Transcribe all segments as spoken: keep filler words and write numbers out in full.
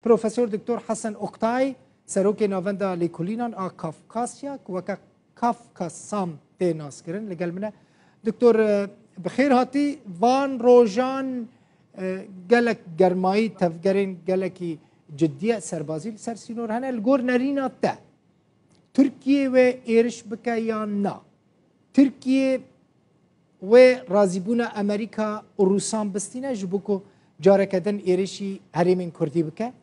Profesor Doktor Hesen Oktay, Serokê Navenda Lêkolînan a Kafkasya, ku weke Kafkasam tê naskirin, li gel min e. Doktor, e, bi xêr hatî. Van rojan, e, gelek germayî, tevgerên gelekî ciddiye serbazî li ser sînor hene. Li gor nerîna te, Tirkiye wê êriş bike yan na? Tirkiye wê razîbûna Amerîka û Rûsan bistîne ji bo ku careke din êrişî herêmên Kurdî bike?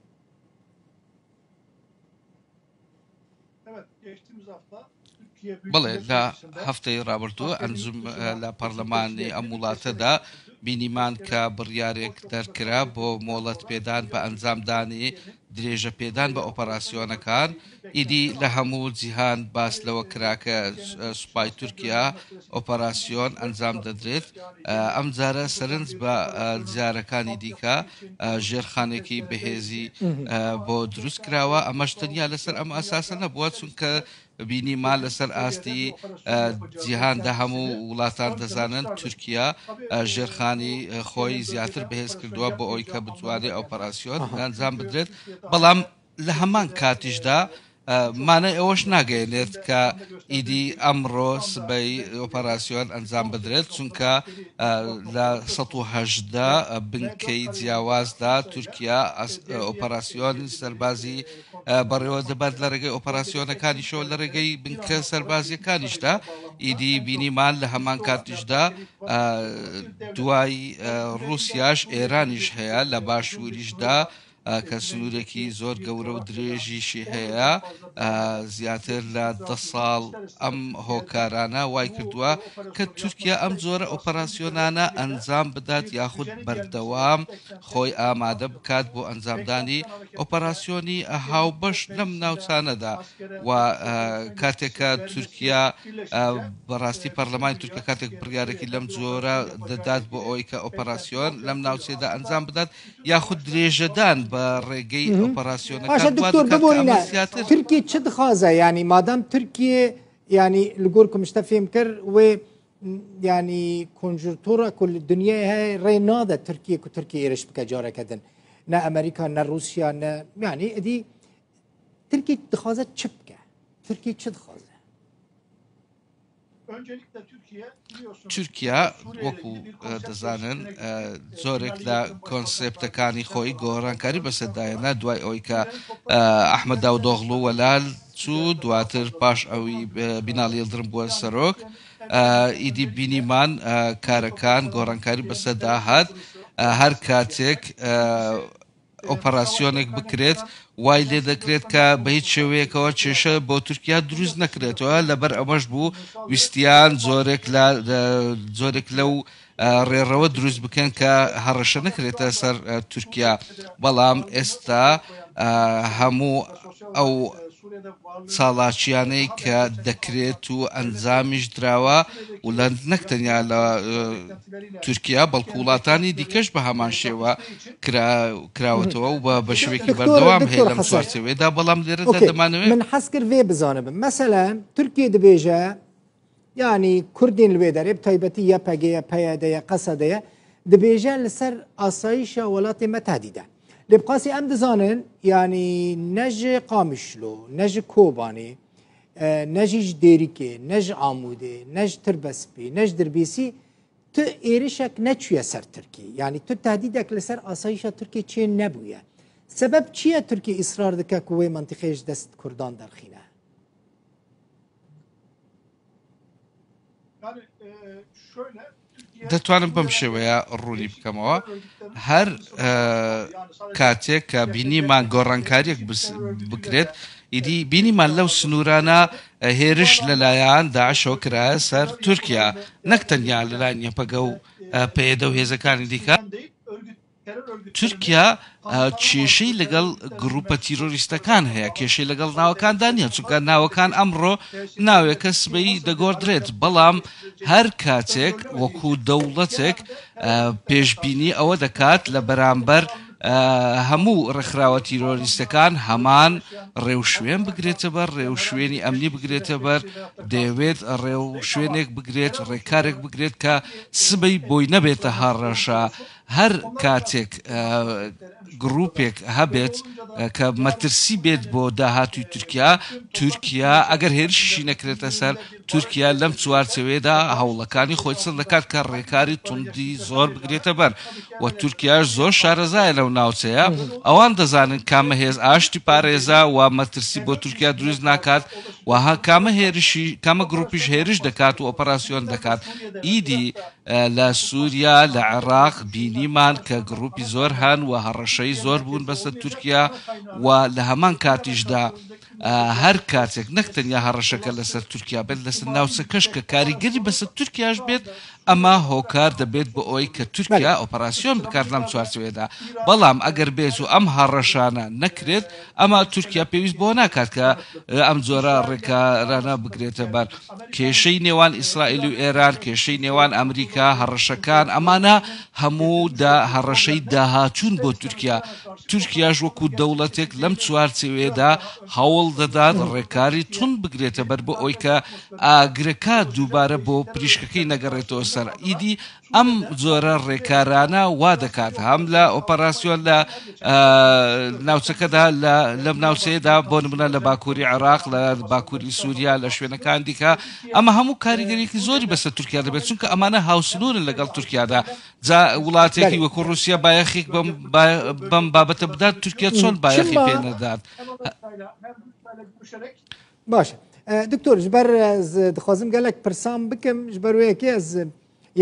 بەڵێ، لە هەفتەی ڕابردوو ئەنجوم لە پەرلەمانی ئەم وڵاتەدا بینیمان کە بڕیارێک دەرکرا بۆ مۆڵەت پێدان بە ئەنجامدانی درێژە پێدان بە ئۆپەراسیۆنەکان. ئیدی لە هەموو جیهان باس لەوە کرا کە سوپای تورکیا ئۆپەراسیۆن ئەنجام دەدرێت. ئەم جارە سەرنج بە جارەکانی دیکە ژێرخانێکی بەهێزی بۆ دروست کراوە. ئەمەش تەنیا لەسەر ئەم ئاساسە نەبووە، چونکە بینیمان لەسەر ئاستی جیهاندا هەموو وڵاتان دەزانن تورکیا ژێرخانی خۆی زیاتر بەهێز کردووە بۆ ئەوی کە بتوانێت ئۆپەراسیۆن ئەنجام بدرێت. بەڵام لە هەمان کاتیشدا مانای ئەوەش ناگەیەنێت کە ئیدی ئەمڕۆ سبەی ئۆپەراسیۆن ئەنجام بدرێت، چونکە لە سەد و هەژدە بنکەی جیاوازدا تورکیا ئۆپەراسیۆن سەربازی بەڕێوە دەبات لە ڕێگەی ئۆپەراسیۆنەکانیشەوە، لە ڕێگەی بنکە سەربازیەکانیشدا. ئیدی بینیمان لە هەمان کاتیشدا دوای رووسیاش ئێرانیش هەیە لە باشووریشدا کە سنوورێکی زۆر گەورە و درێژیشی هەیە. زیاتر لە دە ساڵ ئەم هۆکارانە وای کردووە کە تورکیا ئەم جۆرە ئۆپەراسیۆنانە ئەنجام بدات یاخود بەردەوام خۆی ئامادە بکات بۆ ئەنجامدانی ئۆپەراسیۆنی هاوبەش لەم ناوچانەدا. و کاتێک کە تورکیا، بەڕاستی پەرلەمانی تورکیا کاتێک بڕیارێکی لەم جۆرە دەدات بۆ ئەوەی کە ئۆپەراسیۆن لەم ناوچەیەدا ئەنجام بدات، یاخود درێژەدان بە ڕێگەی ئۆپەراسیۆنەکان، باشە دکتۆر، ببورینە، تورکیە چ دخوازە؟ یعنی مادام تورکیە، یعنی li gor ku min ji te fêm kir, wê, yanî konjuntura ku li dinyayê heye rê nade Tirkiye ku Tirkiye êriş bike careke din. Ne Amerîka, ne Rûsya, ne, yanî, edî Tirkiye dixwaze çi bike? Tirkiye çi dixwaze? Tirkiye, wekû dizanin, zorek la konseptekani xwe gorankarî bi sedayene duay oy ke Ahmed Davutoğlu welal çû, duatir paş ewî Binali Yıldırım bû serok. Îdî bînîman karekan gorankarî bi seda hat. Her katek ئۆپەراسیۆنێک بکرێت، وای لێ دەکرێت کە بە هیچ شێوەیەکەوە کێشە بۆ تورکیا دروست نەکرێتەوە. لەبەر ئەمەش بوو ویستیان زۆرێک لە، زۆرێک لەو ڕێڕەوە دروست بکەن کە هەڕەشە نەکرێتە سەر تورکیا. بەڵام ئێستا هەموو ئەو چاڵاکیانەی کە دەکرێت و ئەنجامیش دراوە و لە نەک تەنیا لە تورکیا، بەڵکو وڵاتانی دیکەش بە هەمان شێوە کراوەتەوە و بە شێوەیەکی بەردەوام هەیە لەم چوارچێوەیەدا. بەڵام لێرەدا دەمانەوێت، من حەز کرد vê bizanim. Meselen Tirkiye dibêje, yanî Kurdên li wê derê, bi taybetî YPG'ye, PYD'ye, QSD'ye, dibêje li ser asayîşa welatê me tehdîd e. Lê bi qasî em dizanin, yanî ne ji Qamişlo, ne ji Kobanê, ne jî ji Dêrikê, ne ji Amûdê, ne ji Tirbespî, ne ji Dirbêsî tu êrişek neçûye ser Tirkî. Yanî tu tehdîdek li ser asayîşa Tirkî çê nebûye. Sebeb çi ye Tirkî îsrar dike ku wê mentiqeyê ji dest Kurdan derxîne? دەتوانم بەم شێوەیە ڕوونی بکەمەوە. هەر کاتێک کە بینیمان گۆڕانکاریەک بکرێت، ئیدی بینیمان لەو سنوورانە هێرش لەلایەن داعشەوە کرایە سەر تورکیا، نەک تەنیا لەلایەن یەپەگە و پەیەدە و هێزەکانی دیکە. تورکیا کێشەی لەگەڵ گروپە تیرۆریستەکان هەیە، کێشەی لەگەڵ ناوەکاندا نییە، چونکە ناوەکان ئەمڕۆ ناوێکە سبەی دەگۆڕدرێت، بەڵام هەر کاتێک وەکو دەوڵەتێک پێشبینی ئەوە دەکات لە بەرامبەر هەموو ڕێکخراوە تیرۆریستەکان هەمان ڕێوشوێن بگرێتە بەر، ڕێوشوێنی ئەمنی بگرێتە بەر، دەیەوێت ڕێوشوێنێک بگرێت، ڕێکارێک بگرێت کە سبەی بۆی نەبێتە هەڕەشە. هەر کاتێک ئە، گروپێک هەبێت ئە، کە مەترسی بێت بۆ داهاتووی تورکیا، تورکیا ئەگەر هێرشیشی نەکرێتە سەر تورکیا، لەم چوارچەوەیەدا هەوڵەکانی خۆی چڕ دەکات کە ڕێکاری توندی زۆر بگرێتە بەر. و تورکیاش زۆر شارەزایە لەو ناوچەیە. ئەوان دەزانن کامە هێز ئاشتی پارێزە و مەترسی بۆ تورکیا دروست ناکات، و ها کامە هێرشی کامە گروپیش هێرش دەکات و ئۆپەراسیۆن دەکات. ئیدی ئە، لە سووریا، لە عێراق بینیمان کە گروپی زۆر هەن و هەڕەشەی زۆر بوون بەسەر تورکیا. و لە هەمان کاتیشدا ئە، هەر کاتێک نەک تەنیا هەڕەشەکە لەسەر تورکیا بێت، لەسەر ناوچەکەش کە کاریگەری بەسەر تورکیاش بێت، ئەمە هۆکار دەبێت بۆ ئەوەی کە تورکیا ئۆپەراسیۆن بکات لەم چوارچەوەیەدا. بەڵام ئەگەر بێت و ئەم هەڕەشانە نەکرێت، ئەمە تورکیا پێویست بۆ ناکات کە ئە، ئەم جۆرە ڕێکارانە بگرێتە بەر. کێشەی نێوان ئیسرائیل و ئێران، کێشەی نێوان ئەمریکا، هەڕەشەکان، ئەمانە هەموو دا هەڕەشەی داهاتوون بۆ تورکیا. تورکیاش وەکو دەوڵەتێک لەم چوارچەوەیەدا هەوڵ دەدات ڕێکاری تون بگرێتە بەر بۆ ئەوەی کە ئاگرەکە دووبارە بۆ پریشکەکەی نەگەڕێتەوە سەر. ئیدی ئەم جۆرە ڕێکارانە وا دەکات هەم لە ئۆپەراسیۆن لە ئە، ناوچەکەدا لە لەم ناوچەیەدا بۆ نمونە لە باکووری عێراق، لە باکووری سووریا، لە شوێنەکان دیکە، ئەمە هەموو کاریگەریەکی زۆری بەسەر تورکیا دەبێت، چونکە ئەمانە هاوسنوورن لەگەڵ تورکیادا. جا وڵاتێکی وەکو رووسیا بایەخێک بەم با- بەم بابەتە بدات، تورکیا چۆن بایەخی پێ نەدات؟ باش. ئە، دکتۆر، ji ber ez dixwazim gelek pirsan bikim, ji ber wê yekê ez,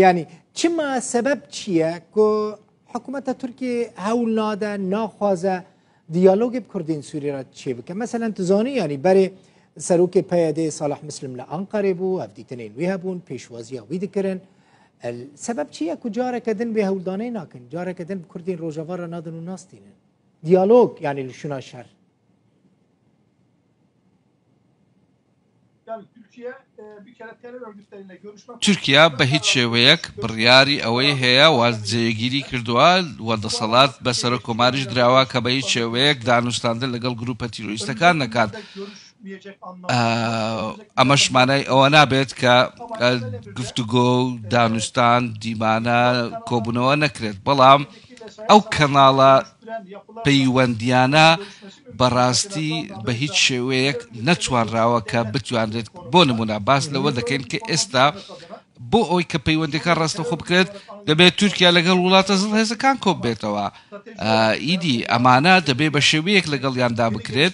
yanî çima, sebeb çi ye ku hikûmeta Tirkiyê hewl nade, naxwaze diyalogê bi Kurdên Sûrî re çêbike? Meselen tu zanî, yanî berê serokê P Y D'ê Salih Muslim li Anqerê bû, hevdîtinên wî hebûn, pêşwaziya wî dikirin. El, sebeb çi ye ku careke din wê hewldanê nakin, careke din bi Kurdên Rojava re nadin û nastînin? Diyalog, yanî li şûna şer. تورکیا بە هیچ شێوەیەک بڕیاری ئەوەی هەیە و جێگیری کردووە و دەسەڵات بە سەرۆکۆماریش دراوە کە بە هیچ شێوەیەک دانوستاندن لەگەڵ گروپە تیرۆریستەکان نەکات. ئە، ئەمەش مانای ئەوە نابێت کە ئە، گفتوگۆ و دانوستان دیمانە کۆبوونەوە نەکرێت، بەڵام ئەو کەناڵە پەیوەندیانە بەڕاستی بە هیچ شێوەیەک نەتوانراوە کە بتوانرێت. بۆ نمونە باس لەوە دەکەین کە ئێستا بۆ ئەوەی کە پەیوەندیەکان ڕاستەخۆ بکرێت، دەبێت تورکیا لەگەڵ وڵاتە زڵ هێزەکان کۆ ببێتەوە. ئیدی ئەمانە دەبێت بە شێوەیەک لەگەڵیاندا بکرێت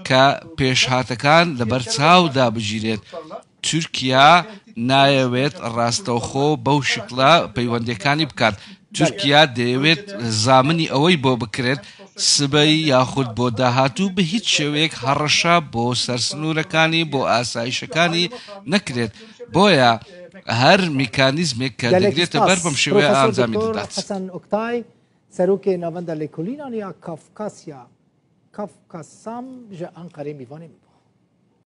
کە پێشهاتەکان لەبەر چاودا بگیرێت. تورکیا نایەوێت ڕاستەوخۆ بەو شکڵە پەیوەندیەکانی بکات. تورکیا دەیەوێت زامنی ئەوەی بۆ بکرێت سبەی یاخود بۆ داهاتوو بە هیچ شێوەیەک هەڕەشە بۆ سەرسنوورەکانی، بۆ ئاسایشەکانی نەکرێت. بۆیە هەر میکانیزمێک کە دەگرێتە بەر بەم شێوەیە ئەنجامی دەدات. حەسەن ئۆکتای، سەرۆکێ ناوەندە لێکۆلینان یا کافکاسیا، کافکاسام، ji Anqerê mîvanê min bû.